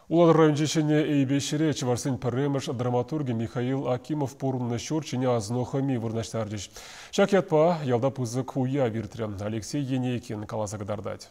Улатӑр районӗнчи Ҫӗнӗ Эйпеҫре чӑвашсен пӗрремӗш драматургӗ Михаил Акимов пурӑннӑ ҫурт ҫине асӑну хӑми вырнаҫтарчӗҫ. Ҫак ятпа ялта пысӑк уяв иртрӗ. Алексей Енейкин каласа кӑтартать.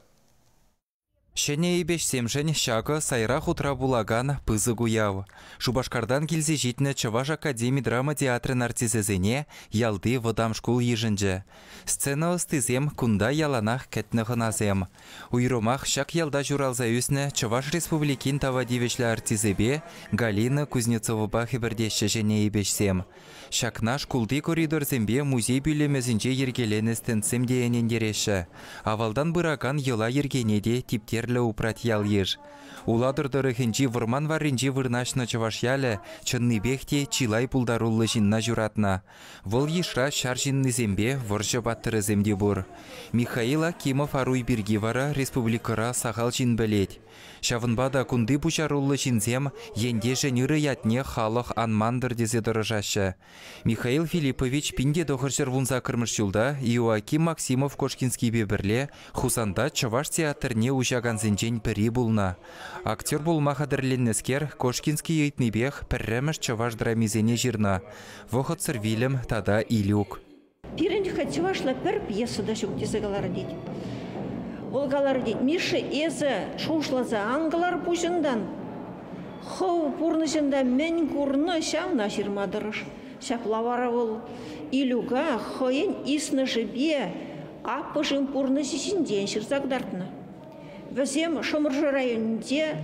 Ҫӗнӗ Эйпеҫсемшӗн ҫакӑ сайра хутра пулакан пысӑк уяв. Шупашкартан килсе ҫитнӗ Чӑваш академи драма театрӗн артисчӗсене ялти вӑтам шкул йышӑнчӗ. Сцена ӑстисем кунта яланах кӗтнӗ хӑнасем. Уйрӑмах ҫак ялта ҫуралса ӳснӗ Чӑваш Республикин тава тивӗҫлӗ артисчӗпе Галина Кузнецовӑпа хӗпӗртеҫҫӗ Ҫӗнӗ Эйпеҫсем. Ҫакна шкулти коридорсемпе музей пӳлӗмӗсенче йӗркеленӗ стендсем те ӗнентереҫҫӗ. Авалтан пыракан йӑла-йӗркене те типтерлӗ упрать ял-йыш. Улатӑр тӑрӑхӗнчи вӑрман варринче вырнаҫнӑ чӑваш ялӗ чӑннипех те чылай пултаруллӑ ҫынна ҫуратнӑ. Вӑл йышра ҫар ҫыннисемпе вӑрҫӑ паттӑрӗсем те пур. Михаил Акимов Аруй пирки вара республикӑра сахал ҫын пӗлет. Ҫавӑнпа та кунти пуҫаруллӑ ҫынсем ентешӗн ырӑ ятне халӑх ан мантӑр тесе тӑрӑшаҫҫӗ. Михаил Филиппович 1918 ҫулта Иоаким Максимов-Кошкинскийпе пӗрле Хусанта чӑваш театрне уҫакансенчен пӗри пулнӑ. Актер пулма хатӗрленнӗскер Кошкинский ыйтнипех пӗрремӗш чӑваш драмисене ҫырнӑ «Вӑхӑтсӑр вилӗм» тата «Илюк». Пирӗн чӑвашла пӗр пьеса та ҫук тесе каларӗ тет. Вӑл каларӗ тет, Миша, эсӗ шухӑшласа ан кӑлар пуҫӑнтан. Хӑв пурнӑҫӑнта мӗн курнӑ, ҫавна ҫырма тӑрӑш. Ҫапла вара вӑл Илюка хӑйӗн йыснӑшӗпе аппӑшӗн пурнӑҫӗ ҫинчен ҫырса кӑтартнӑ. Вӗсем Шӑмӑршӑ районӗнче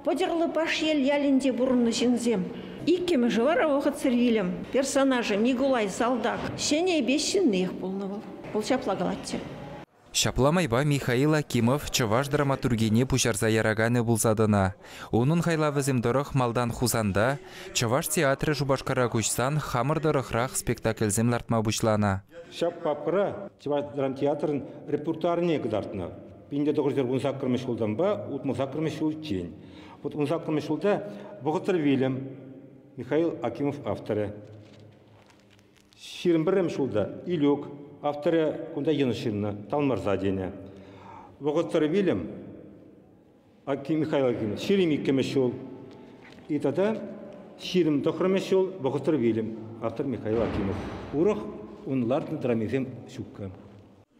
Пӑчӑрлӑ Пашьел ялӗнче пурӑннӑ ҫынсем. Иккӗмӗшӗ вара вӑхӑтсӑр вилӗм. Персонажӗ Микулай салтак. Ҫӗнӗ Эйпеҫ ҫынниех пулнӑ вӑл. Вӑл ҫапла калатчӗ. Ҫапла майпа Михаил Акимов чӑваш драматургине пуҫарса яраканӗ пулса тӑнӑ. Унӑн хайлавӗсем тӑрӑх малтан Хусанта, Чӑваш театрӗ Шупашкара куҫсан хамӑр тӑрӑхрах спектакльсем лартма пуҫланӑ. Ҫак папкӑра Чӑваш драмтеатрӗн репертуарне кӑтартнӑ. 1918 ҫултанпа 68 ҫулччен. Вот 18 ҫулта «Вӑхӑтсӑр вилӗм» Михаил Акимов авторӗ. 21 ҫулта Илюк авторӗ кунта йӑнӑш ҫырнӑ, Талмӑрса тенӗ. «Вӑхӑтсӑр вилӗм» Михаил Акимов 22-мӗш ҫул. И тата 29-мӗш ҫул «Вӑхӑтсӑр вилӗм» автор Михаил Акимов. Урӑх ун лартнӑ драмисем ҫуккӑ.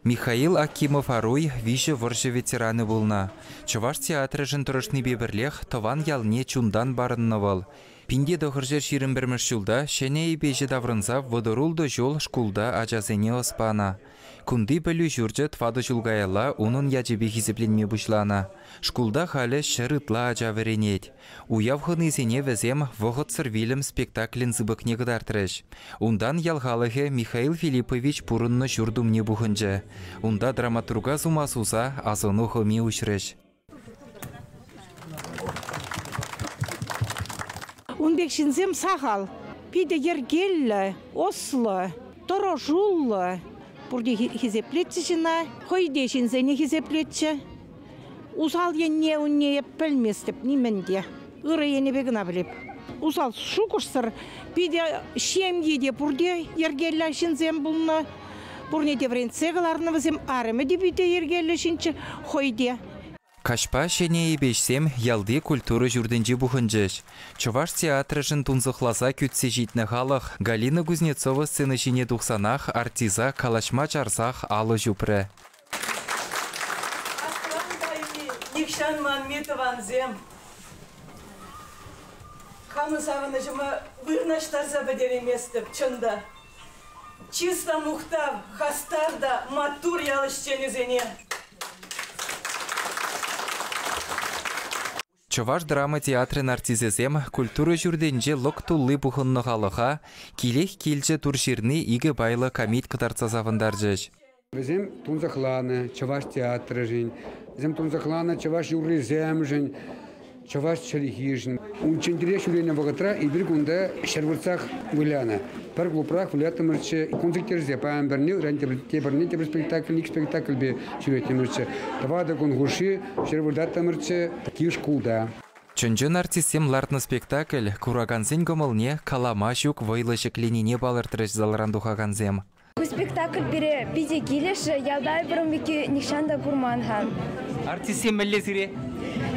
Михаил Акимов-Аруй виҫӗ вӑрҫӑ ветеранӗ пулнӑ. Чӑваш театрӗшӗн тӑрӑшнипе пӗрлех тӑван ялне чунтан парӑннӑ вӑл. 1921 ҫулта Ҫӗнӗ Эйпеҫе таврӑнса 36 ҫул шкулта ачасене ӑс панӑ. Кунти пӗлӳ ҫурчӗ тӑватӑ ҫул каялла унӑн ячӗпе хисепленме пуҫланӑ. Шкулта халӗ 100 ытла ача вӗренет. Уяв хӑнисене вӗсем «Вӑхӑтсӑр вилӗм» спектаклӗн сыпӑкне кӑтартрӗҫ. Унтан ял халӑхӗ Михаил Филиппович пурӑннӑ ҫурт умне пухӑнчӗ. Унта драматурга сума суса асӑну хӑми уҫрӗҫ. Ун пек ҫынсем сахал. Питӗ йӗркеллӗ, ӑслӑ, тӑрӑшуллӑ. Пурте хисеплетчӗ ҫынна, хӑй те ҫынсене хисеплетчӗ. Усал енне унне эп пӗлместӗп нимӗн те. Ырӑ енӗпе кӑна пӗлеп. Усал шухӑшсӑр питӗ ҫемйи те пурте йӗркеллӗ ҫынсем пулнӑ. Пурне те вӗрентсе кӑларнӑ вӗсем. Арӑмӗ те питӗ йӗркеллӗ ҫынччӗ, хӑй те. Каҫпа Ҫӗнӗ Эйпеҫсем ялти культура ҫуртӗнче пухӑнчӗҫ. Чӑваш театрӗшӗн тунсӑхласа кӳтсе ҫитнӗ халӑх Галина Кузнецова сцена ҫине тухсанах артиста калаҫма чарсах алӑ ҫупрӗ. Асран кайми, нихҫан манми тӑвансем. Хамӑн савӑнӑҫӑма вырнаҫтарса пӗтерейместӗп, чӑн та. Чыс та мухтав, хастар та маттур ял ӗҫченӗсене. Чӑваш драма театрӗн артисчӗсем культура ҫуртӗнче лӑк тулли пухӑннӑ халӑха «Килех килчӗ тур ҫырни» икӗ пайлӑ камит кӑтартса савӑнтарчӗҫ. Вӗсем тунсӑхланӑ чӑваш театрӗшӗн, вӗсем тунсӑхланӑ чӑваш юррисемшӗн, чӑваш чӗлхишӗн. Унччентерех ҫӳренӗ вӑхӑтра эпир кунта ҫӗр выртсах вылянӑ. Пӗр клубрах выляттӑмӑрччӗ. Кун сиктерсе паян пӗрне, ыран тепӗрне тепӗр спектакль, ик спектакльпе ҫӳреттӗмӗрччӗ. 4 кун хушши ҫӗр выртаттӑмӑрччӗ кив шкулта. Чӑн-чӑн артистсем лартнӑ спектакль куракансен кӑмӑлне калама ҫук вӑйлӑ ҫӗкленине палӑртрӗҫ залран тухакансем. Ку спектакль пире питӗ килӗшрӗ. Ялта эпир ун пекки нихҫан та курман-ха. Артистсем мӗнле сире?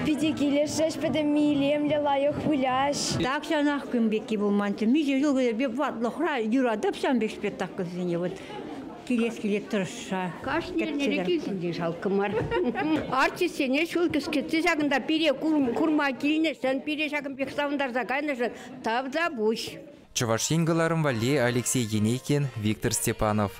Питӗ килӗшрӗҫ, пӗтӗм илемлӗ лайӑх выляҫ. Тахҫанах кун пекки пулманччӗ. Миҫе ҫул ватлӑхра юратап ҫавӑн пек спектакльсене. Вот килес килет тӑрӑшса. Кашни эрнере килсен те шалкӑ мар. Артистсене ҫул кӗскетсе ҫакӑнта пире курма килнӗшӗн, пире ҫакӑн пек савӑнтарса кайнӑшӑн тавтапуҫ. Чӑваш Ен кӑларӑм валли Алексей Енейкин, Виктор Степанов.